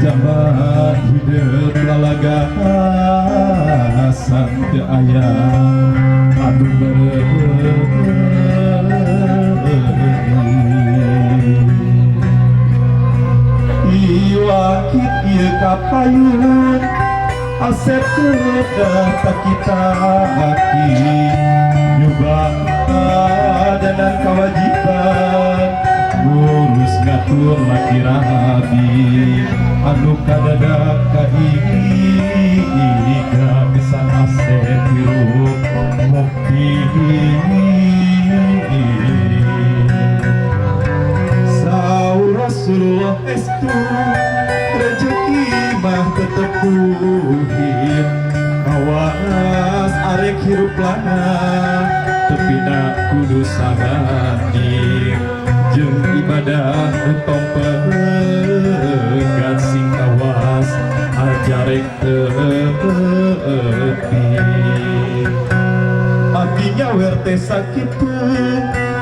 Zaman hidup lalagasan teu aya anu meureuh. Iwakit ieu kapayun asep kedah tak kita aki nyoba danan kewajiban ngurus ngatur laki rabi anu kadadak kaiga kesan asep hirup mukti. Saur Rasulullah estu rezeki mah tetep kuhit kawas arek hirup lana tepina kudu sabanding jeung ibadah tong pegat sing kawas ajarek tepi. Abdi nyawer teh sakitu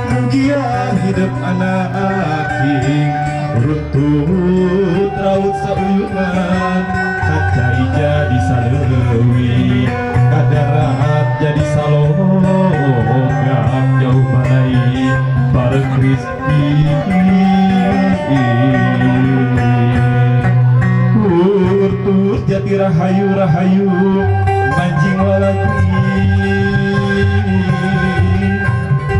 mugia hidup anak aking runtut raut sauyunan kacai jadi saleuwi kadarat jadi salogam jauh balai bareng rizki. Turtur jati rahayu rahayu manjing walaki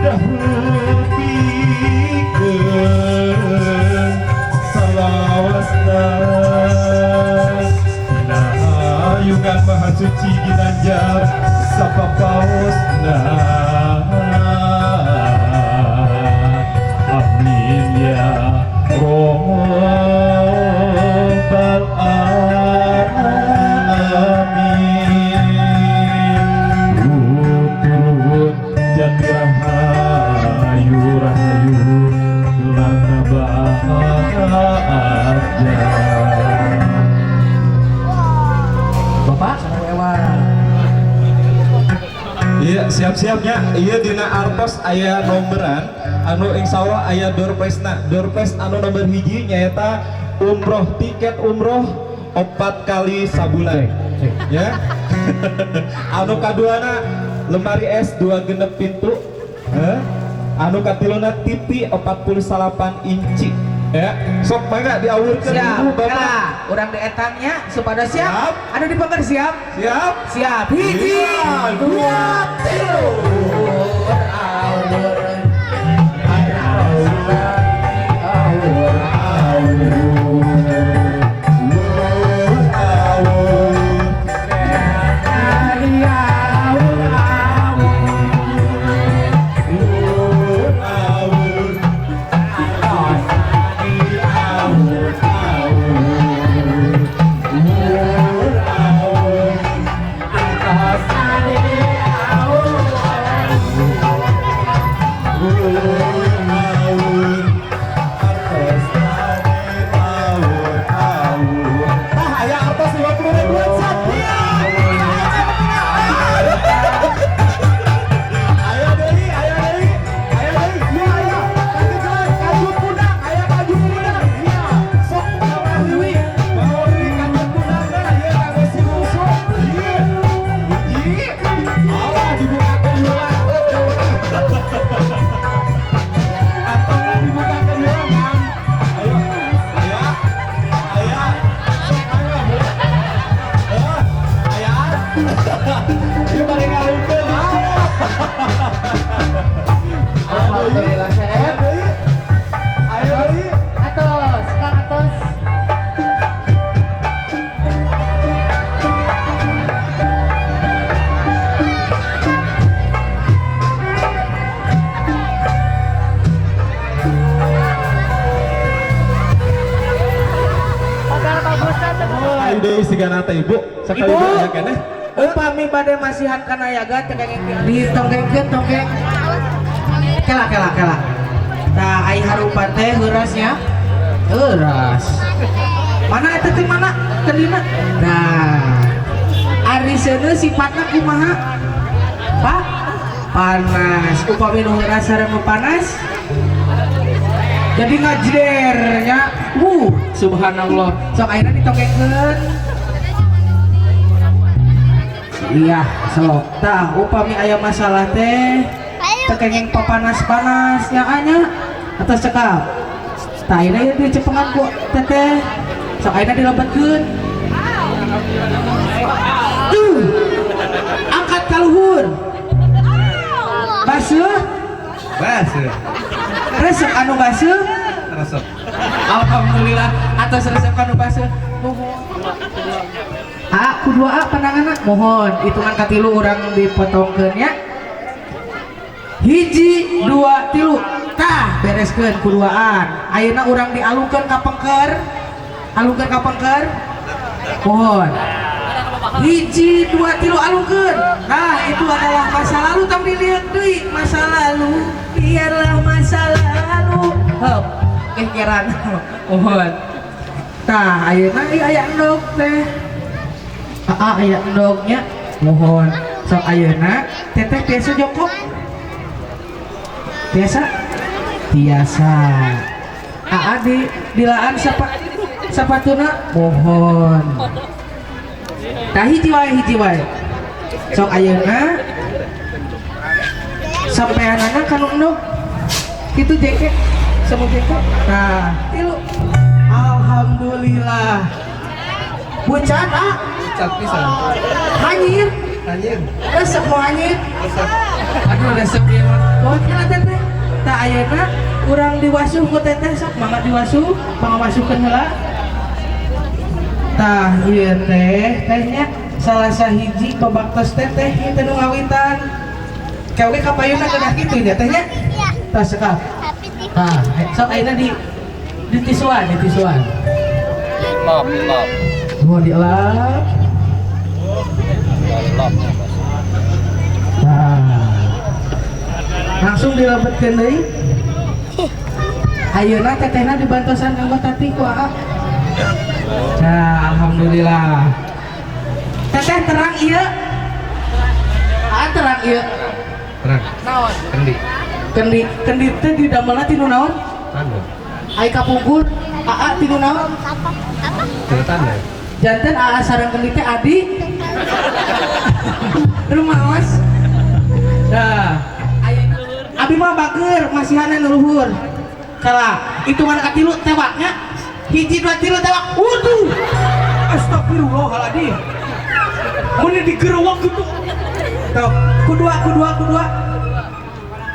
dahulu pikeun salawasna dina ayungan maha suci ginanjar sapapaosna. Amin ya robbal alamin. Turut jati rahayu rahayu gelarna bahagia. Bapak. Iya, siap-siapnya. Iya dina artos aya nomberan anu insyaallah aya door prize-na. Door prize anu nomor hiji nyaeta umroh, tiket umroh 4 kali sabulan. Ya. Anu kaduana lemari es 2 genep pintu. Heh. Anu katiluna TV 48 inci. Ya, sok mangga diawurkeun Siap, ibu bapak. Kela, urang di etangnya supada siap. Siap. Anu di pagar siap. Siap. Siap. Hiji, Iya, dua, tilu. Awur, awur, awur, awur, awur. Awur, awur, awur. Awur, artos tadi awur, awur. Ah, aya artos 50 ribuan satria. Aya deui, aya deui, aya deui. Iya, aya. Kaju kaju pundang, aya kaju pundang. Iya. Sok Mama Wiwi, Mama Wiwi kaju pundangna ieu kanggo si bungsu. Iya. Hiji. Alah dibukakeun heula. Kantongna dibukakeun heula, Kang. Ayo. Aya. Aya. Sok mangga, Bu. Eh, aya. Ieu bade ngalungkeun. Alhamdulillah Aya deui. Aya deui. Atos, Kang atos. Ayo deui sigana teh Ibu. Sakali Ibu. deui aya keneh. Upami bade masihan kana yaga teh kenging ditongkengkeun tongkeng. Kela kela kela. Tah ai harupan teh heurasnya. Heuras. Mana eta teh mana? Tadina. Nah. Ari seuneu sifatna kumaha? Pak? Panas. Upami nu heuras sareng nu panas jadi ngajdernya. Subhanallah. Sok ayeuna ditongengkeun. Iya, sok. Tah, upami aya masalah teh teu kenging papanas-panas nya anya atas cekap. Tah, ayeuna ieu dicepengan ku teteh. Sok ayeuna dilebetkeun. Angkat ka luhur. Baseuh? Baseuh. Resep anu baseuh? Resep. Alhamdulillah atas resep anu baseuh. Mohon. A ku 2 A pandanganna mohon hitungan katilu urang dipotongkeun nya. 1 2 3. Tah bereskeun ku duaan. Ayeuna urang dialungkeun ka pengker. Alungkeun ka pengker. Mohon. 1 2 3 alungkeun. Nah, itu adalah masa lalu tong dilihat deui. Masa lalu biarlah masa lalu. Heup, kekeran. Mohon. Tah, ayeuna ieu aya endog teh. Aa aya endognya. Mohon. Sok ayeuna teteh biasa jongkok. Biasa? Biasa. Aa di dilaan sapatuna mohon. Tah hiji wae. Sok ayeuna sampeanana kanu endog. Kitu jengkek, semua jengkek. Nah, tilu. Alhamdulillah. Bucat ah. Bucat pisan. Hanyir. Hanyir. Resep mau hanyir. Resep. Aduh resep ieu mah. Mohon kana teteh. Tah ayeuna urang diwasuh ku teteh sok mangga diwasuh, mangga masukeun heula. Tah ieu teh tehnya salah sahiji pabaktos teteh ieu teh nu ngawitan. Kewe kapayunna kedah kitu nya tehnya. Tah sekal. Tah sok ayeuna di ditisuan, ditisuan. Lap, lap. Mohon dielap. Lap. Tah. Langsung dilebetkeun deui. Ayeuna tetehna dibantosan kanggo tati ku aa. Nah, alhamdulillah. Teteh terang ieu. Aa terang ieu. Terang. Naon? Kendi. Kendi, kendi teh didamelna tinu naon? Tanda. Ai kapungkur aa tinu naon? Apa? Tinu tanda. Janten aa sareng kendi teh adi. Rumaos. Nah, ayeuna abi mah bager masihana nu luhur. Kala hitungan katilu tewaknya. 1 2 3 tewak. Waduh. Astagfirullahaladzim. Mun digerewok gitu. Tok, ku dua.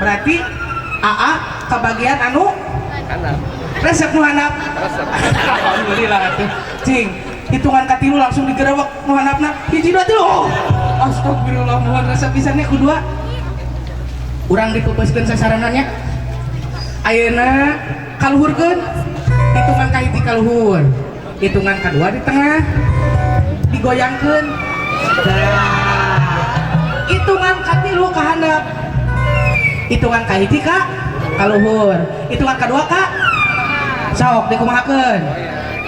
Berarti AA kebagian anu handap. Resep nu handap. Resep. Alhamdulillah atuh. Cing, hitungan katilu langsung digerewok nu handapna. 1 2 3. Oh. Astagfirullah, mohon resep pisannya ku dua. Urang dipeupeuskeun sasaranannya. Ayeuna kaluhurkeun. Hitungan kahiji kaluhur, hitungan kedua di tengah digoyangkeun. Nah, hitungan katilu ka handap, hitungan kahiji ka kaluhur, hitungan kedua ka sok dikumahakeun.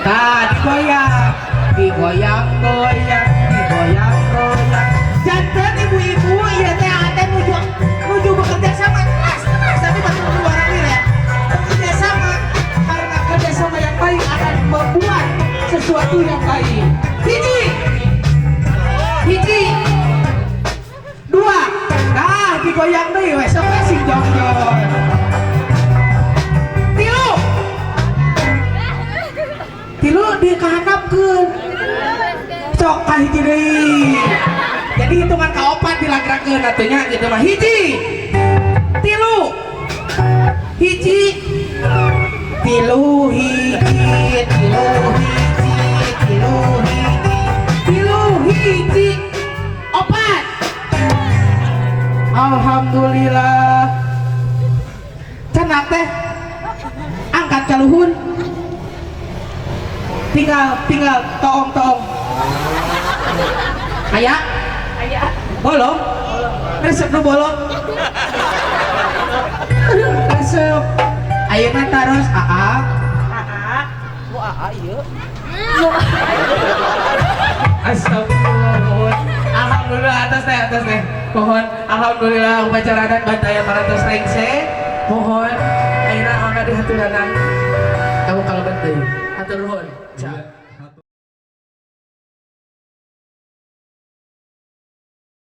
Tah digoyang, digoyang goyang, digoyang goyang. Janten ibu-ibu ieu teh ate nuju bekerja sama keras keras tapi batur luar ya. Bekerja sama karena kerjasama yang baik akan membuat sesuatu yang baik. 1 1 2. Nah, digoyang deui we sok sing jongjon. 3 3 dikahandapkeun. Sok ka hiji deui. Jadi hitungan kaopat dilagrakeun atuh nya kitu mah. 1 3 1 3 1 3 1 3 1 4. Alhamdulillah. Cenah teh angkat ka luhur. Tinggal toong-toong. Aya? Aya. Bolong? Resep nu bolong. Resep. Ayeuna taros aa. Aa. Bu aa ieu. Astagfirullah. Alhamdulillah atas teh. Mohon alhamdulillah upacara adat bantaya parantos rengse. Mohon ayeuna mangga dihaturanan. Kamu kalau deui. Hatur nuhun. Iya.